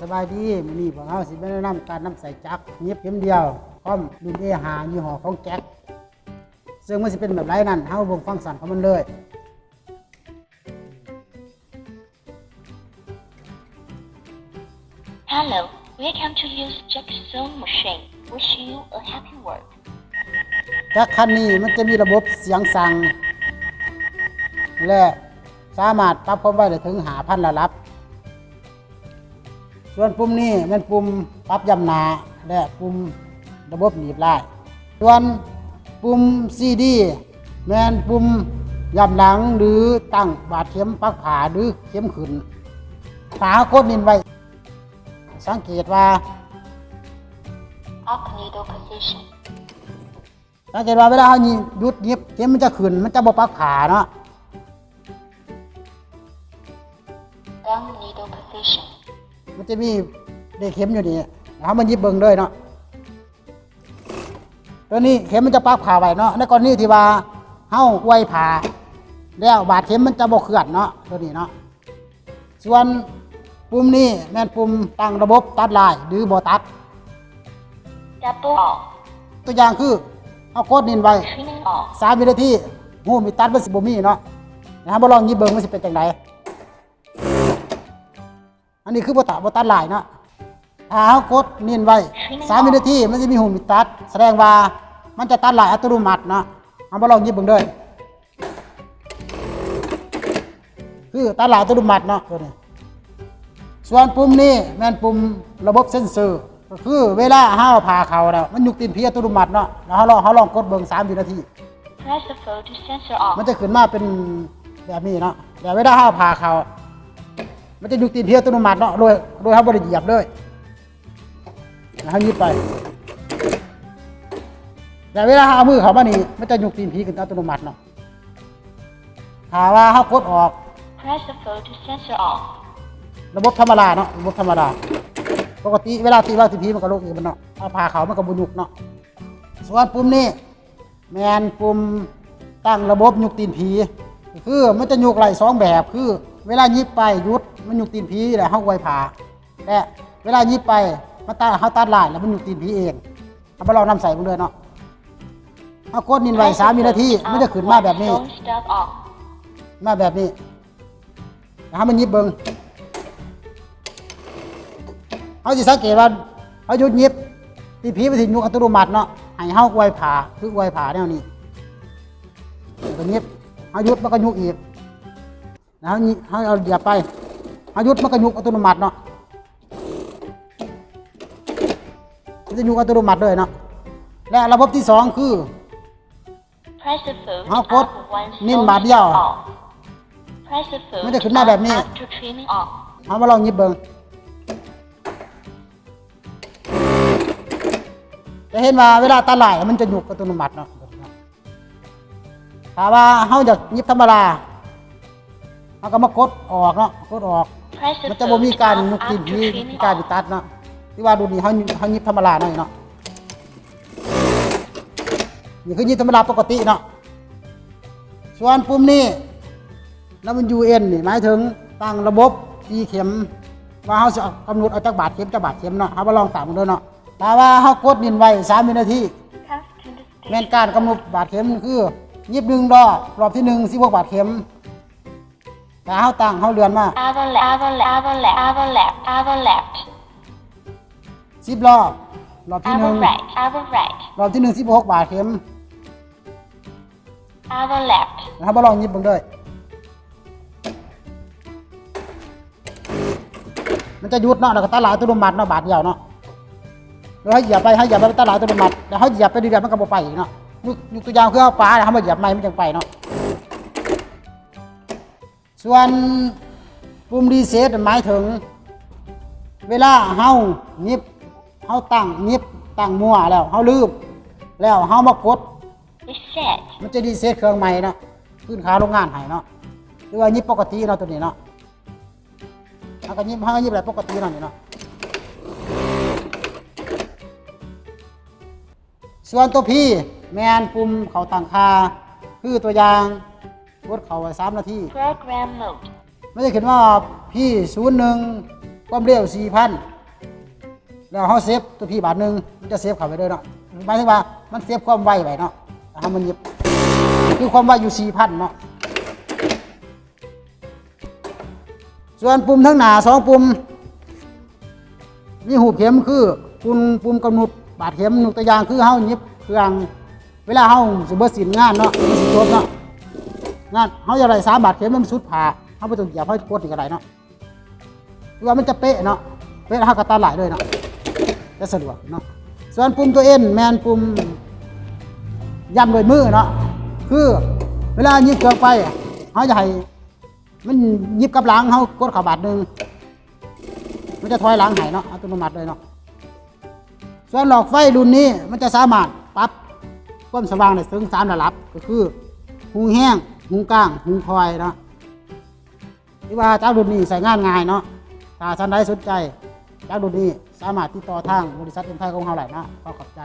ສະບາຍດີ, ມື້ນີ້ພວກເຮົາຊິມາແນະນຳການນຳໃຊ້ຈັກຫຍິບເຂັມດຽວ ຄອມລຸ້ນ ເອຫ້າ ຍີ່ຫໍ້ຂອງ Jack ເຊິ່ງມັນຊິເປັນແບບໃດນັ້ນ ເຮົາເບິ່ງຟັງຊັນຂອງມັນເລີຍ. Hello, welcome to use Jack sewing machine. Wish you a happy work. ຈັກຄັນນີ້ມັນຈະມີລະບົບສຽງສັ່ງ ແລະ ສາມາດປັບຄວາມໄວໄດ້ເຖິງຫ້າພັນລະດັບ. ສ່ວນປຸ່ມນີ້ແມ່ນປຸ່ມປັບຢ້ຳໜ້າ ແລະ ປຸ່ມລະບົບໜີບລາຍ. ສ່ວນປຸ່ມ ຊີ ດີ ແມ່ນປຸ່ມຢ້ຳຫຼັງ ຫຼື ຕັ້ງບາດເຂັມປັກຜ້າ ຫຼື ເຂັມຂຶ້ນ. ຖ້າເຮົາກົດເນັ້ນໄວ້ ສັງເກດວ່າ Up needle position. ສັງເກດວ່າເວລາເຮົາຫຍິບ ເຂັມມັນຈະຂຶ້ນ ມັນຈະບໍ່ປັກຜ້າເນາະ. Down needle position. ມັນຈະມີເດກເຂັມຢູ່ນີ້ ເຮົາມາຫຍິບເບິ່ງເລີຍເນາະ. ຕົວນີ້ເຂັມມັນຈະປັກຜ້າໄວ້ເນາະ ໃນກໍລະນີທີ່ວ່າເຮົາອວຍຜ້າແລ້ວ ບາດເຂັມມັນຈະບໍ່ເຄື່ອນເນາະ ຕົວນີ້ເນາະ. ສ່ວນປຸ່ມນີ້ແມ່ນປຸ່ມຕັ້ງລະບົບຕັດລາຍ ຫຼື ບໍ່ຕັດ. Double. ຕົວຢ່າງຄື ເຮົາກົດເນັ້ນໄວ້ Trimming off. ສາມວິນາທີ ຮູບນີ້ຕັດມັນຊິບໍ່ມີເນາະ. ເຮົາມາລອງຫຍິບເບິ່ງມັນຊິເປັນຈັ່ງໃດ. ອັນນີ້ຄືບໍ່ຕັດ ບໍ່ຕັດລາຍເນາະ. ຖ້າເຮົາກົດເນັ້ນໄວ້ Trimming off. ສາມວິນາທີ ມັນຈະມີຮູບນີ້ຕັດ ສະແດງວ່າມັນຈະຕັດລາຍອັດຕະໂນມັດເນາະ. ເຮົາມາລອງຫຍິບເບິ່ງເດີ. ຄືຕັດລາຍອັດຕະໂນມັດເນາະ ຕົວນີ້. ສ່ວນປຸ່ມນີ້ແມ່ນປຸ່ມລະບົບເຊັນເຊີ ກໍຄືເວລາເຮົາເອົາຜ້າເຂົ້າແລ້ວ ມັນຍົກຕີນຜີອັດຕະໂນມັດເນາະ. ແລ້ວເຮົາລອງ ເຮົາລອງກົດເບິ່ງສາມວິນາທີ Press the photo sensor off. ມັນຈະຂຶ້ນມາເປັນແບບນີ້ເນາະ. ແລ້ວເວລາເຮົາເອົາຜ້າເຂົ້າ ມັນຈະຍົກຕີນຜີອັດຕະໂນມັດເນາະ ໂດຍ ໂດຍເຮົາບໍ່ໄດ້ຢຽບເລີຍ. ເຮົາຫຍິບໄປ ແລ້ວເວລາເຮົາເອົາມືເຂົ້າມານີ້ ມັນຈະຍົກຕີນຜີຂຶ້ນອັດຕະໂນມັດເນາະ. ຖ້າວ່າເຮົາກົດອອກ Press the photo sensor off. ລະບົບທຳມະດາເນາະ ລະບົບທຳມະດາ ປົກກະຕິເວລາທີ່ວ່າຕີນຜີມັນກໍລົງເອງມັນເນາະ. ເອົາຜ້າເຂົ້າມັນກໍບໍ່ຍຸກເນາະ. ສ່ວນປຸ່ມນີ້ ແມ່ນປຸ່ມຕັ້ງລະບົບຍຸກຕີນຜີ ກໍຄືມັນຈະຍຸກໄດ້ສອງແບບ ຄືເວລາຫຍິບໄປຢຸດ ມັນຍຸກຕີນຜີ ແລ້ວເຮົາອວຍຜ້າ ແລະ ເວລາຫຍິບໄປ ມັນຕັດ ເຮົາຕັດລາຍ ແລ້ວມັນຍຸກຕີນຜີເອງ. ເຮົາມາລອງນຳໃຊ້ເບິ່ງເດີເນາະ. ເຮົາກົດເນັ້ນໄວ້ສາມວິນາທີ ມັນຈະຂຶ້ນມາແບບນີ້ Phone stuff off. ມາແບບນີ້. ເຮົາມາຫຍິບເບິ່ງ ເຮົາຊິສັງເກດວ່າ ເຮົາຢຸດຫຍິບ ຕີນຜີມັນຊິຍຸກອັດຕະໂນມັດເນາະ. ໃຫ້ເຮົາອວຍຜ້າ ຄືອວຍຜ້າແນວນີ້ ແລ້ວກໍຫຍິບ ເຮົາຢຸດມັນກໍຍຸກອີກ. ເຮົາ ເຮົາເອົາຢຽບໄປ ເຮົາຢຸດມັນກໍຍຸກອັດຕະໂນມັດເນາະ. ມັນຈະຍຸກອັດຕະໂນມັດເລີຍເນາະ. ແລະ ລະບົບທີສອງຄື Press the phone ເຮົາກົດ up once ເນັ້ນບາດດຽວ off. Press the phone ມັນຈະຂຶ້ນມາແບບນີ້ up after trimming off. ເຮົາມາລອງຫຍິບເບິ່ງ ຈະເຫັນວ່າເວລາຕັດລາຍ ມັນຈະຍຸກອັດຕະໂນມັດເນາະ. ຖ້າວ່າເຮົາຢາກຫຍິບທຳມະດາ ເຮົາກໍມາກົດອອກເນາະ ກົດອອກ Press the ມັນຈະບໍ່ມີການ phone ຍຸກຕີນຜີ up after trimming off. ມີການໄປຕັດເນາະ. ທີ່ວ່າລຸ້ນນີ້ເຮົາ ເຮົາຫຍິບທຳມະດາໜ້ອຍເນາະ. ນີ້ຄືຫຍິບທຳມະດາປົກກະຕິເນາະ. ສ່ວນປຸ່ມນີ້ ລະບົບຢູເອັນນີ້ ໝາຍເຖິງຕັ້ງລະບົບຕີເຂັມ ວ່າເຮົາຊິກຳນົດເອົາຈັກບາດເຂັມ ຈັກບາດເຂັມເນາະ. ເຮົາມາລອງຕັ້ງເບິ່ງເດີເນາະ. ຖ້າວ່າເຮົາກົດເນັ້ນໄວ້ສາມວິນາທີ Cuff to the ແມ່ນການກຳນົດບາດເຂັມຄື ຫຍິບໜຶ່ງລອບ ລອບທີໜຶ່ງ ສິບຫົກບາດເຂັມ. ຖ້າເຮົາຕັ້ງ ເຮົາເລື່ອນມາ Other left, other left, other left, other left. ສິບລອບ ລອບທີໜຶ່ງ Other right, other right. ລອບທີໜຶ່ງ ສິບຫົກບາດເຂັມ. Other left. ເຮົາມາລອງຫຍິບເບິ່ງເດີ ມັນຈະຢຸດເນາະ ແລ້ວກໍຕັດລາຍອັດຕະໂນມັດເນາະ ບາດດຽວເນາະ. ແລ້ວເຮົາຢຽບໄປ ເຮົາຢຽບໄປ ມັນຕັດລາຍອັດຕະໂນມັດ ແລ້ວເຮົາຢຽບໄປເລື້ອຍໆ ມັນກໍບໍ່ໄປອີກເນາະ. ຍົກ ຍົກຕົວຢ່າງຄືເຮົາປາ ແລ້ວເຮົາມາຢຽບໃໝ່ ມັນຈັ່ງໄປເນາະ. ສ່ວນປຸ່ມຣີເຊັດ ໝາຍເຖິງເວລາເຮົາຫຍິບ ເຮົາຕັ້ງ ຫຍິບຕັ້ງມົ້ວແລ້ວ ເຮົາລືມ ແລ້ວເຮົາມາກົດ Reset. ມັນຈະຣີເຊັດເຄື່ອງໃໝ່ເນາະ ຄືນຄ່າໂຮງງານໃຫ້ເນາະ. ຫຼືວ່າຫຍິບປົກກະຕິເນາະ ຕົວນີ້ເນາະ. ເຮົາກໍຫຍິບ ເຮົາກໍຫຍິບໄດ້ປົກກະຕິເນາະ ນີ້ເນາະ. ສ່ວນຕົວ P ແມ່ນປຸ່ມເຂົ້າຕັ້ງຄ່າ ຄືຕົວຢ່າງ ກົດເຂົ້າໄວ້ສາມນາທີ Program mode. ມັນຈະຂຶ້ນມາ P ສູນໜຶ່ງ ຄວາມເລັວສີ່ພັນ ແລ້ວເຮົາເຊບຕົວພີ້ບາດໜຶ່ງ ມັນຈະເຊບເຂົ້າໄປເລີຍເນາະ ໝາຍເຖິງວ່າມັນເຊບຄວາມໄວໄວ້ເນາະ ເຮົາມາຫຍິບ ຄືຄວາມໄວຢູ່ສີ່ພັນເນາະ. ສ່ວນປຸ່ມທາງໜ້າສອງປຸ່ມ ມີຮູບເຂັມ ຄືປຸ່ມ ປຸ່ມກຳນົດບາດເຂັມ. ຍົກຕົວຢ່າງຄືເຮົາຫຍິບເຄື່ອງ ເວລາເຮົາຊິເບິດສິ້ນງານເນາະ ມັນຊິຈົບເນາະ ງານເຮົາຢາກໄດ້ສາມບາດເຂັມ ມັນສຸດຜ້າ ເຮົາບໍ່ຕ້ອງຢຽບ ເຮົາກົດນີ້ກໍໄດ້ເນາະ ຄືວ່າມັນຈະເປະເນາະ ເປະ ເຮົາກໍຕັດໄລ່ເລີຍເນາະ ຈະສະດວກເນາະ. ສ່ວນປຸ່ມຕົວ N ແມ່ນປຸ່ມຢ້ຳດ້ວຍມືເນາະ ຄືເວລາຫຍິບເຄື່ອງໄປ ເຮົາຢາກໃຫ້ມັນຫຍິບກັບຫຼັງ ເຮົາກົດເຂົ້າບາດໜຶ່ງ ມັນຈະຖອຍຫຼັງໃຫ້ເນາະ ອັດຕະໂນມັດເລີຍເນາະ. ສ່ວນຫຼອກໄຟລຸ້ນນີ້ ມັນຈະສາມາດປັບຄວາມສະຫວ່າງໄດ້ເຖິງສາມລະດັບ ກໍຄືຮຸ່ງແຮງ, ຮຸ່ງກາງ, ຮຸ່ງຄ່ອຍເນາະ. ຖືວ່າຈັກລຸ້ນນີ້ໃຊ້ງານງ່າຍເນາະ. ຖ້າທ່ານໃດສົນໃຈຈັກລຸ້ນນີ້ ສາມາດຕິດຕໍ່ທາງບໍລິສັດເອັມໄທຂອງເຮົາໄດ້ເນາະ. ຂໍຂອບໃຈ.